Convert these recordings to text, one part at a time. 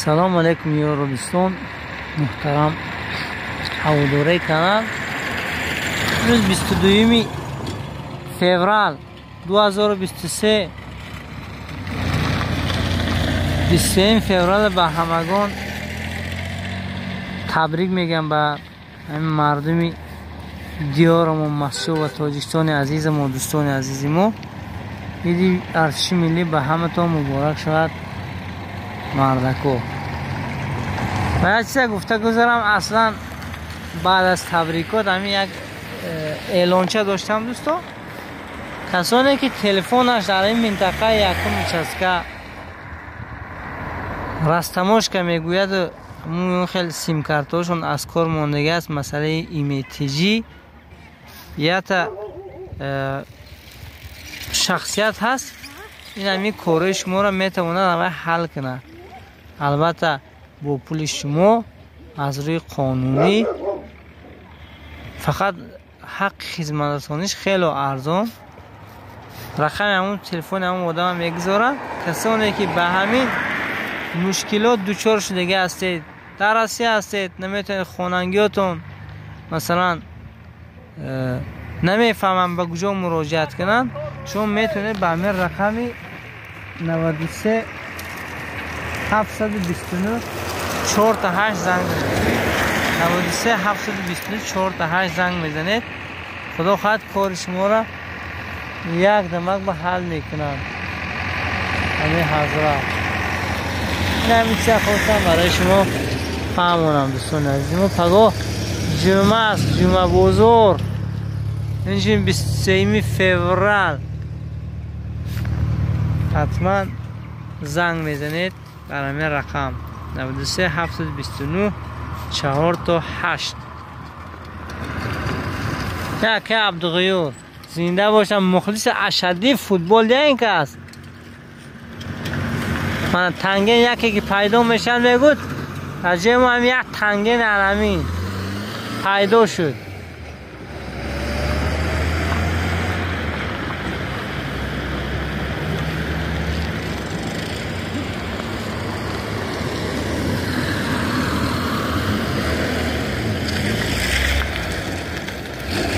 Салом алейкум, ёру дӯстон, муҳтарам ҳаводораи канал. Имрӯз 22 феврал 2023, 23 феврал ба ҳамагон табрик мегӯям, ба ҳамин мардуми диёрамо Масчо ва Тоҷикистони азизамо, дӯстони азизи мо. Иди артиши миллӣ ба ҳаматон муборак шавад, мардако. Ва як чиза гуфта гузарам, аслан баъд аз табрикот ҳамин як эълонча доштам, дӯсто. Касоне ки телефонаш дар ин минтақаи якум участка растамошка мегӯяду хел симкартошон аз кор мондагӣ аст, масъалаи иметиҷӣ ята шахсият ҳаст, ин ҳамин корои шуморо метавонад аввал ҳал кунад. Албатта бо пули шумо аз рӯи қонунӣ, фақат ҳаққи хизматрасониш хело арзон. Рақами ҳамун телефони ҳамун одама мегузорам. Касоне ки ба ҳамин мушкилот дучор шудагӣ ҳастед, дар Россия ҳастед, наметавонед хонангиётон масалан намефаҳмам ба куҷо муроҷиат кунанд, шумо метавонед ба ҳамин рақами 93 729 48 занг мезанед. 93 729 48 занг мезанед. Худо хоҳад кори шуморо як дамак ба ҳал мекунад ҳамин ҳазрат. Ин ҳамин чиза хостам барои шумо фаҳмонам, дӯстони азизи мо. Пагоҳ ҷумъа аст, ҷумъабозор, инчунин 23 феврал. Ҳатман занг мезанед бар ҳамин рақам 93 729 48. Яке Абдуғиёр зинда бошам, мухлиси ашаддии футбол ин кас. Мана танген яке ки пайдо мешавад, мегӯд дар ҷои мо ҳам як танген аламин пайдо шуд.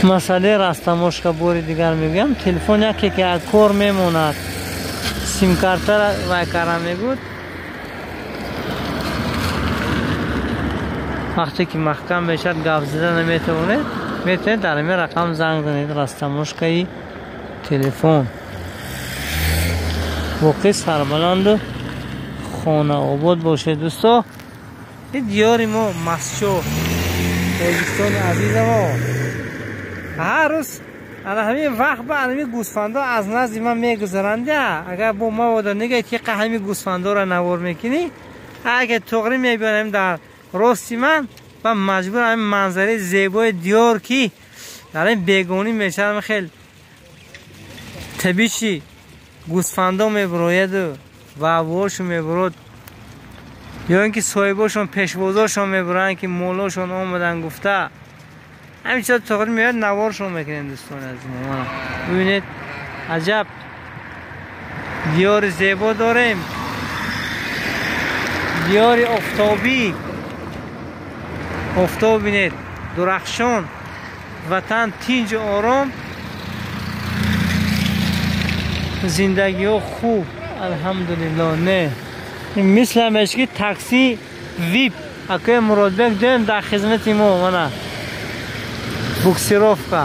Масъалаи растамошка бори дигар мегӯям, телефон яке ки аз кор мемонад, симкартара вай кара мегӯд, вақте ки маҳкам мешавад гап зада наметавонед, метавонед дар ҳамин рақам занг занед. Растамошкаи телефон. Воқеъ сарбаланду хонаобод бошед, дӯсто. Ин диёри мо Масчо, Тоҷикистони азизамо. Ҳар рӯз ана ҳамин вақт ба ҳамин гӯсфандо аз назди ман мегузаранд. Агар бо мавода нигоҳед ки ҳамин гӯсфандоро навор мекунӣ, агар туғри мебиёрем дар рости ман, ва маҷбур ҳамин манзараи зебои диёр ки дар ин бегонӣ мешавад, хел табичи гӯсфандо мебурояду вавошон мебурод, ё ин ки соҳибошон пешвозошон мебуранд ки молошон омадан гуфта, ҳамин чиза туғри меояд, наворшон мекунем, дӯстони азиз. Бибинед, аҷаб диёри зебо дорем, диёри офтобӣ. Офтоб бинед, дурахшон, ватан тинҷу ором, зиндагиҳо хуб, алҳамдулилло. Не мисли ҳамеш ки такси вип акои Муродбек доим дар хизмати мо. Мана буксировка.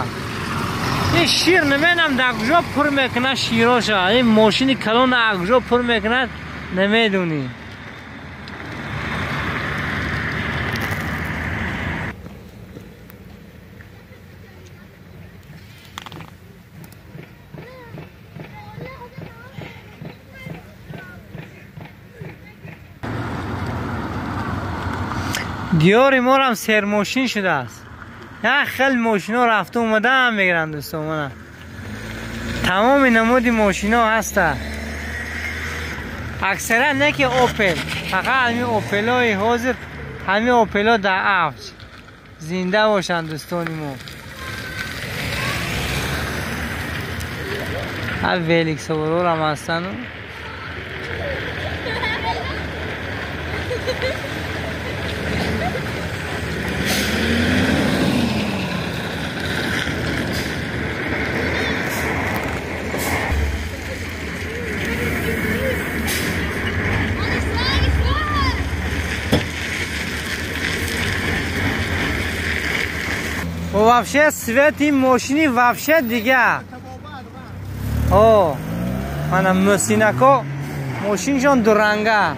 Ин шир намедонам дар куҷо пур мекунад широша, ин мошини калон аз куҷо пур мекунад намедонӣ. Диёри морам сермошин шудааст. Як хел мошино рафта омадаам мегиранд, дӯстон. Мана тамоми намуди мошино ҳаста, аксаран не ки Опел, фақат ҳамин Опелҳои ҳозир, ҳамин Опелҳо дар авҷ. Зинда бошанд дӯстони мо. Ҳа великсаворорам ҳастану. Вообще цвети мошини вообще дига. О, мана мӯсинако мошиншон дуранга.